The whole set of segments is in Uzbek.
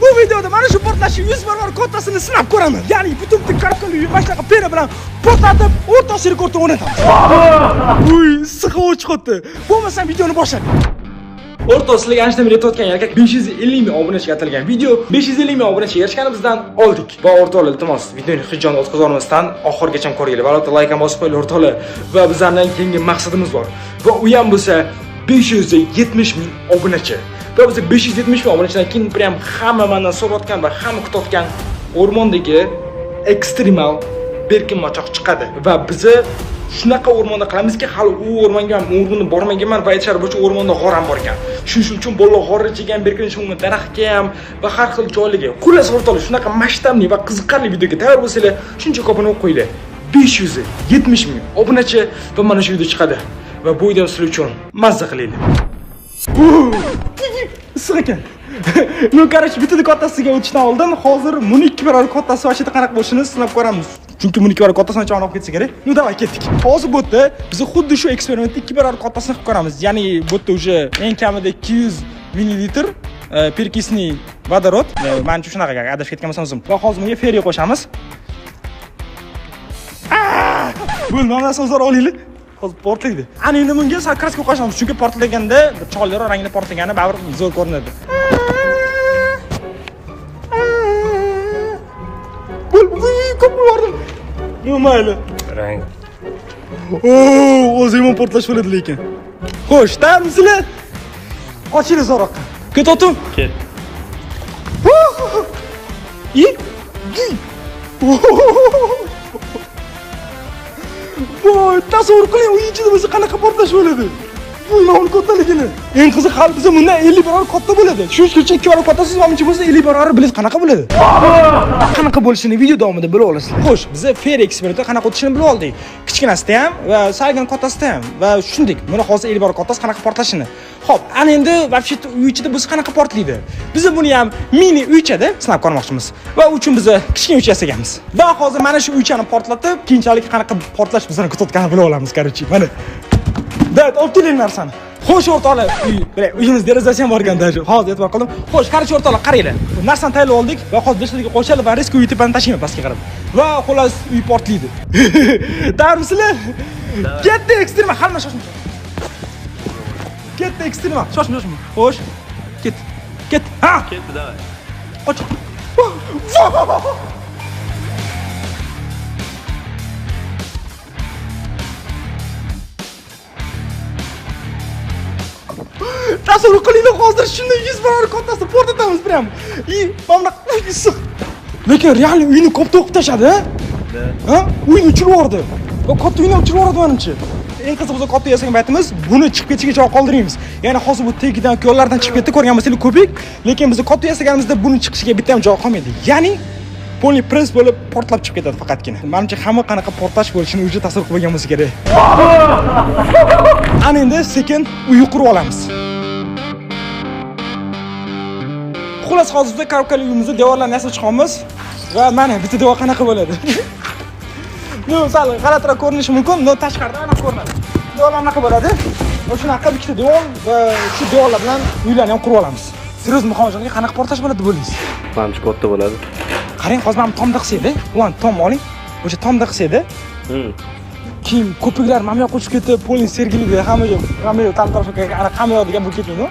Bu videoda mana shu portlashni 100 barobar kattasini sinab ko'raman. Ya'ni butun karkali mana shunaqa pena bilan portlatib, O'rta Osiyo rekordini o'rnatamiz. Uy, issiq havo chiqyapti. Bo'lmasam videoni boshladik. O'rta Osiyoga anchadan beri aytayotgan erkak 550 ming obunachiga atalgan video 550 ming obunachiga erishganimizdan oldik. Va o'rtoqlar, iltimos, videoni hech joyda o'tkazib olmasdan oxirigacha ko'ringlar. Va albatta like ham bosib qo'yinglar o'rtoqlar. Va bizlarning keyingi maqsadimiz bor. Va u ham bo'lsa 570 ming obunachi. Va biz 570 ming obunachidan keyin prям hamma mendan so'rayotgan va hamma kutayotgan o'rmondagi ekstremal berkinmachoq chiqadi. Va bizni shunaqa o'rmonda qilamizki, hali u o'rmonga ham o'rmonda bormaganman va aytishar bo'yicha o'rmonda g'or ham bor ekan. Shuning uchun bolalar g'or ichiga ham berkinishi mumkin, daraxtga ham va har xil joylarga. Xullas o'rtoqlar, shunaqa masshtabli va qiziqarli videoga tayyor bo'lsanglar, shuncha ko'pini qo'yinglar. 570 ming obunachi va mana shu video chiqadi. Va bu video sizlar uchun mazza qilinglar. Issiq ekan. Ну, короче, bitta kattasiga o'tishdan oldin hozir buni 2 barobar kattasi vashida qanaqa bo'lishini sinab ko'ramiz. Chunki buni 2 barobar kattasini ancha olib ketsa kerak. Ну, давай ketdik. Hozir bu yerda biz xuddi shu eksperimentni 2 barobar kattasini qilib ko'ramiz. Ya'ni bu yerda уже eng kamida 200 millilitr перекисный водород. Menimcha shunaqa, adashib ketgan bo'lsam o'zim. Va hozir bunga feriy qo'shamiz. Bo'ldi, mana so'zlar olinglar. Hozir portlaydi. Ana endi bunga sal kraska qo'shamiz, chunki portlaganda bir chiroyliroq rangda portlagani baribir zo'r ko'rinadi. Bo'l, ko'p yubordim. Ну, mayli. Rang. Oo, o'zi yomon portlash bo'ladi lekin. Xo'sh, tayyormisizlar? Qochinglar zo'roqqa. Ketatim. Ket. I. Voy, tasavvur qiling, uy ichida bo'lsa qanaqa portlash bo'ladi? Voy, mana uni kattaligini. Eng qiziq hali biza bundan 50 barobar katta bo'ladi. Shu ishgacha 2 barobar kattasiz, manimcha bo'lsa 50 barobar bilasiz qanaqa bo'ladi? Qanaqa bo'lishini video davomida bilib olasizlar. Xo'sh, biz fer eksperimenti qanaqa o'tishini bilib oldik. Kichkinasida ham va salgina kattasida ham va shundik. Buni hozir 50 barobar kattasi qanaqa portlashini. Xo'p, ana endi вообще uy ichida bo'lsa qanaqa portlaydi? Biz buni ham mini uychada sinab ko'rmoqchimiz. Va u uchun biz kichkina uycha yasaganmiz. Va hozir mana shu uychani portlatib, keyinchalik qanaqa portlash bizani kutayotganini bilib olamiz, короче. Mana. Dad, olib keling narsani. Xo'sh, o'rtoqlar, uy, uyimiz derazasi ham bor ekan даже. Hozir e'tibor qildim. Xo'sh, короче, o'rtoqlar, qaranglar. Narsani tayyorlab oldik va hozir dashlarga qo'shadi va risk uy tepani tashlayman pastga qarab. Va xullas uy portlaydi. Tayyormisizlar? Ketdi ekstrema, hamma shoshma. Ketdi ekstrema, shoshma, shoshma. Xo'sh, ket. Ket. Ha! Ketdi, давай. Och. Tasavvur qilinglar, hozir shunday 100 barobar kattasini portlatamiz prям. И mana bunaqa issiq. Lekin real uyni ko'p to'qib tashladi, ha? Ha? Uyni uchirib yubordi. Va katta uyni uchirib yubordi menimcha. Eng qiziq biz katta yasagan paytimiz buni chiqib ketishiga joy qoldirmaymiz. Ya'ni hozir bu tagidan yo'llardan chiqib ketdi, ko'rgan bo'lsangiz ko'pik, lekin biz katta yasaganimizda buni chiqishiga bitta ham joy qolmaydi. Ya'ni polni press bo'lib portlab chiqib ketadi faqatgina. Menimcha hamma qanaqa portlash bo'lishini уже tasavvur qilib bo'lgan bo'lsa kerak. Ana endi sekin uy qurib olamiz. Xullas hozir biz karobkali uyimizni devorlarini yasab chiqamiz va mana bitta devor qanaqa bo'ladi. Ну, sal g'alatiroq ko'rinishi mumkin, но tashqarida aniq ko'rinadi. Devorlar anaqa bo'ladi. Va shunaqa ikkita devor va shu devorlar bilan uylarni ham qurib olamiz. Seryoz Muhammadjonga qanaqa portlash bo'ladi deb o'ylaysiz? Manimcha katta bo'ladi. Qarang, hozir mana bu tomda qilsak-da, ulan tom oling. O'sha tomda qilsak-da, keyin ko'piklar mana bu yoqqa uchib ketib, polning sergiligi hamma yoq, hamma yoq tam tarafga ana hamma yoq degan bo'lib ketmaydi.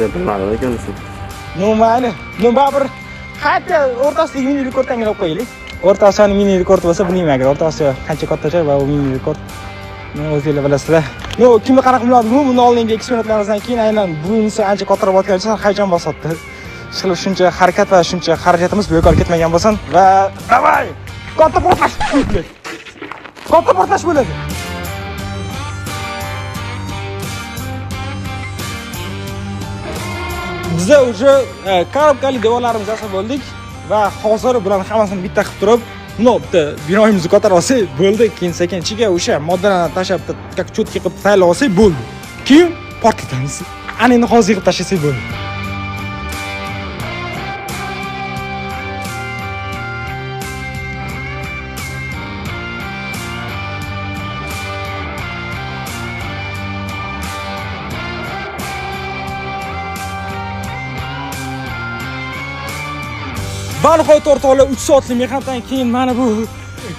Deb bilmadim ekan. Ну, mayli. Ну, baribir hatto o'rtasidagi mini rekord tangilab qo'yaylik. O'rta Osiyoni mini rekord bo'lsa bilmayman, agar O'rta Osiyo qancha katta joy va u mini rekord. Ну, o'zinglar bilasizlar. Ну, kimni qanaqa biladi, bu bundan oldingi eksperimentlarimizdan keyin aynan bunisi ancha kattaroq bo'lgan uchun hayajon bosadi. Ishqilib shuncha harakat va shuncha xarajatimiz bekor ketmagan bo'lsin va давай! Katta portlash! Katta portlash bo'ladi. Biza уже karobkali devorlarimizni yasab bo'ldik va hozir bularni hammasini bitta qilib turib, no, bitta binoyimizni ko'tarib olsak bo'ldi. Keyin sekin ichiga o'sha moddalarni tashlab, bitta как cho'tki qilib tayyorlab olsak bo'ldi. Keyin portlatamiz. Ana endi hozir yig'ib tashlasak bo'ldi. Va nihoyat o'rtoqlar, 3 soatlik mehnatdan keyin mana bu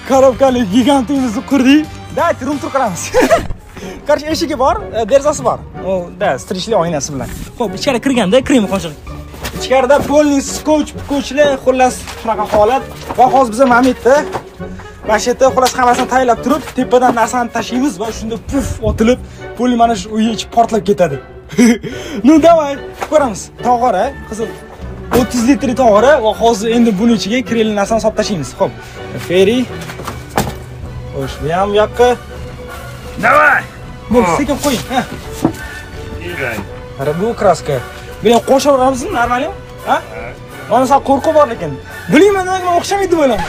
korobkali gigantimizni qurdik. Давайте room tour qilamiz. Qarshi eshigi bor, derazasi bor. O, da, strishli oynasi bilan. Xo'p, ichkari kirganda krem qoshiq. Ichkarida polni skoch, kochlar, xullas shunaqa holat. Va hozir biz mana bu yerda, mana shu yerda xullas hammasini tayyorlab turib, tepadan narsani tashlaymiz va shunda puf otilib, polni mana shu uyi ichi portlab ketadi. Ну давай, ko'ramiz. Tog'ora, qizil 30 litrli tog'ora va hozir endi buni ichiga kerakli narsani solib tashlaymiz. Xo'p, Feri. Xo'sh, bu ham bu yoqqa. Давай! Bo'ldi, sekin qo'ying. Ha. Mana bu kraska. Buni ham qo'shaveramizmi, normalmi? Ha? Mana sal qo'rquv bor lekin. Bilmayman, nimaga o'xshamaydi deb o'ylayman.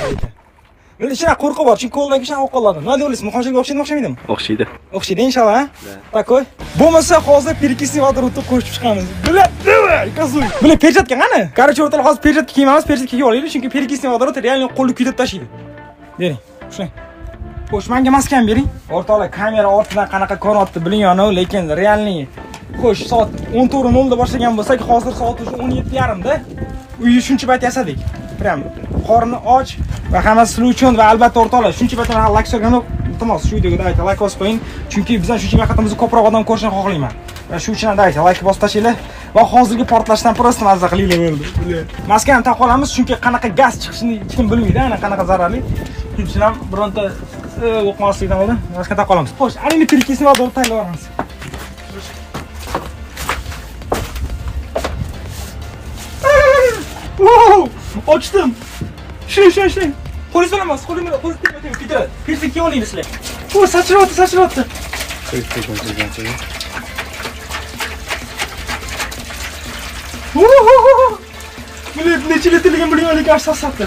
Lekin shunaqa qo'rquv bor, chunki qo'ldan shunaqa olib qoladi. Nima deb o'ylaysiz? Muhojirga o'xshaydimi, o'xshamaydimi? O'xshaydi. O'xshaydi inshaalloh, ha? Takoy. Bo'lmasa hozir перекисный водородni qo'shib chiqamiz. Bila, давай, kazuy. Bila perchatka qani? Короче, o'rtoqlar, hozir perchatka kiymaymiz, perchatka kiyib olaylik, chunki перекисный водород реально qo'lni kuydirib tashlaydi. Bering, ushlang. Xo'sh, menga maska ham bering. O'rtoqlar, kamera ortidan qanaqa ko'rinyapti bilmayman, lekin realniy. Xo'sh, soat 14:00 da boshlagan bo'lsak, hozir soat уже 17:30 da. Uyni shuncha payt yasadik. Prям qorni och va hammasi sizlar uchun va albatta o'rtoqlar, shuncha payt hali like solganim, iltimos shu videoga dayta like bosib qo'ying, chunki bizdan shuncha mehnatimizni ko'proq odam ko'rishini xohlayman. Va shu uchun ham dayta like bosib tashlanglar va hozirgi portlashdan просто mazza qilinglar bo'ldi. Maskani ham taqib olamiz, chunki qanaqa gaz chiqishini hech kim bilmaydi, ana qanaqa zararli. Shuning uchun ham bironta o'qmaslikdan oldin maska taqib olamiz. Xo'sh, ana endi перекисный водород tayyorlab olamiz. Wow! Ochdim. Shung, shung, shung. Qo'lingiz bilan emas, qo'lim bilan, qo'lingiz tegmay ketiradi. Perchatka kiyib oling sizlar. O, sachiryapti, sachiryapti. Bilet necha litrligini bilmayman, lekin ash sasatdi.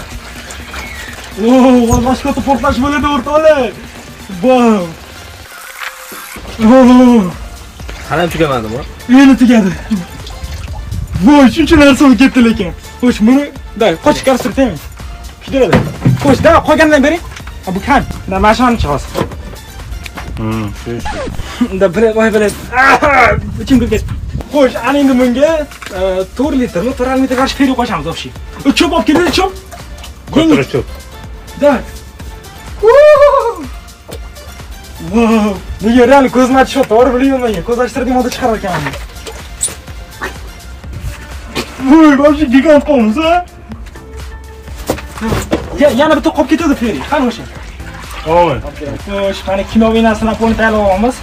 Oo, boshqa portlash bo'ladi o'rtoqlar. Wow. Hali tugamadimi? Endi tugadi. Voy, shuncha narsa bo'lib ketdi lekin. Xo'sh, buni day, qochib karastirib tegmang. Kuydiradi. Xo'sh, da qolganidan bering. Ha, bu kam. Da mana shuni hozir. Shu. Da bir voy bir. Ichim kirib ketdi. Xo'sh, ana endi bunga 4 litrmi, 4,5 litr qarshi feri qo'shamiz вообще. Cho'p olib keladi, cho'p. Katta cho'p. Da. Wow! Nega real ko'zim achishyapti, to'g'ri bilmayman menga. Ko'z ochtirdim, hozir chiqarar ekanman. Voy, вообще gigant qolmiz, ha? Yana bitta qolib ketadi feri. Qani o'sha? Voy. Xo'sh, mana kimyoviy narsani polni tayyorlab olamiz.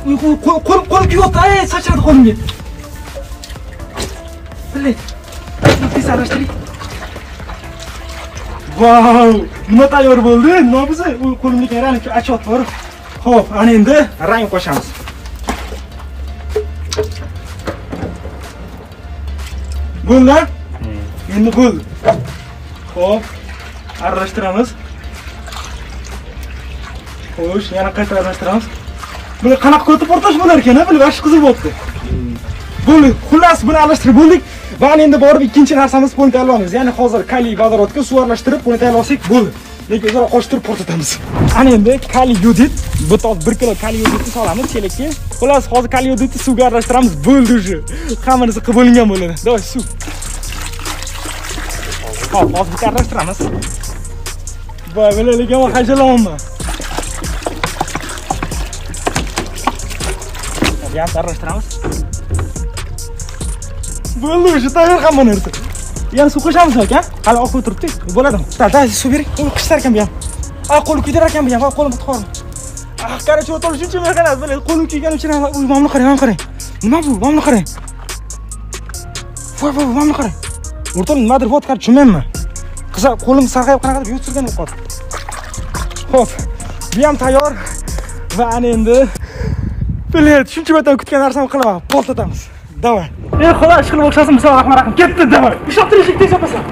Uy, qo'lim qo'lim kuyapti. Ay, sachradi qo'limga. Bilet. Tez aralashtiring. Wow! Nima tayyor bo'ldi? Nima bizi? Uy, qo'limga qarang, achyapti, borib. Xo'p, ana endi rang qo'shamiz. Bo'ldi? Endi bo'ldi. Xo'p, aralashtiramiz. Xo'sh, yana qayta aralashtiramiz. Buni qanaqa katta portlash bo'lar ekan, ha? Buni vahshiy qiziq bo'pti. Bo'ldi, xullas buni aralashtirib bo'ldik. Va endi borib ikkinchi narsamiz polni tayyorlaymiz. Ya'ni hozir kaliy vodorodga suv aralashtirib polni tayyorlasak bo'ldi. Lekin o'zaro qo'shtirib portlatamiz. Ana endi kaliy yodid, bu toz 1 kilo kaliy yodidni solamiz chelakka. Xullas hozir kaliy yodidni suvga aralashtiramiz, bo'ldi уже. Hamma narsa qilib bo'lingan bo'ladi. Давай suv. Hop, hozir bitta aralashtiramiz. Voy, bular lekin men hajalayapman. Ham aralashtiramiz. Bo'ldi, o'sha tayyor hamma narsa. Yana suv qo'shamiz aka. Hali oqib turibdi. Bo'ladimi? Da, suv bering. Qo'l qishlar ekan bu ham. Ah, qo'lim kuydirar ekan bu ham. Qo'lim bitqormi. Ah, короче, o'tol shuncha mehnat, bilay, qo'lim kuygani uchun ham, uy, mana buni qarang, mana qarang. Nima bu? Mana buni qarang. Voy, voy, mana buni qarang. O'rtoq nimadir вот, qarang, tushunmayapman. Qiza, qo'lim sarg'ayib qanaqadir yuz surgan bo'lib qoldi. Xo'p, bu ham tayyor. Va ana endi bilet, shuncha paytdan kutgan narsamni qilaman, portlatamiz. Давай. Ey, xudo, ish qilib o'xshasin, bismillahir rohmanir rohim. Ketdi, давай. Ushlab tur, eshikni tez yopasan.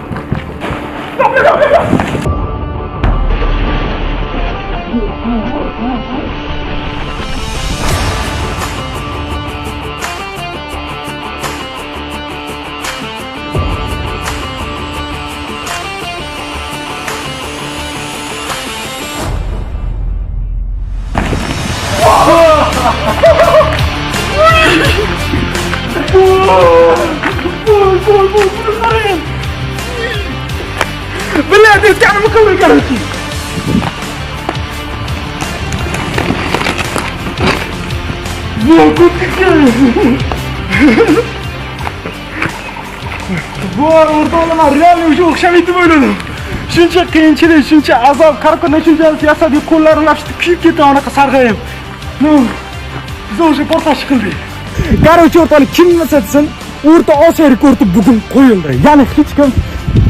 Bu Voy, o'rtoqlar, man реально уже o'xshamaydi deb o'yladim. Shuncha qiyinchilik, shuncha azob, qarqonda shuncha yasadik, qo'llarim lapshitib kuyib ketdi anaqa sarg'ayib. Ну, biz уже portlash qildik. Короче, o'rtoqlar, kim nima desin, O'rta Osiyo rekordi bugun qo'yildi. Ya'ni hech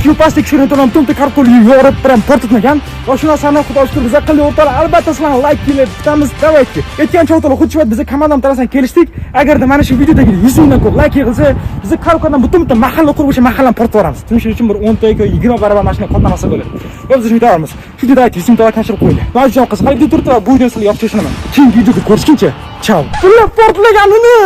kim pastlik tushirib to'mta kartol yorib bilan portlatmagan. Va shu narsani Xudo shukr biza qildik o'rtoqlar. Albatta sizlarni like kelib kutamiz. Давайте. Aytgancha o'rtoqlar, xuddi shu payt biza komandam tarafdan kelishdik. Agarda mana shu videodagi 100 mingdan ko'p like yig'ilsa, biza kartokadan butun bitta mahalla qurib o'sha mahallani portlatib yuboramiz. Shuning uchun bir 10 ta yoki 20 barobar mashina qatnamasa bo'ladi. Va biz shuni aytamiz. Shu videoda 100 ming like qilib qo'yinglar. Va juda qiziq video turibdi va bu videoni sizlarga yoqib ishonaman. Keyingi videoda ko'rishguncha, chao. Bular portlaganini.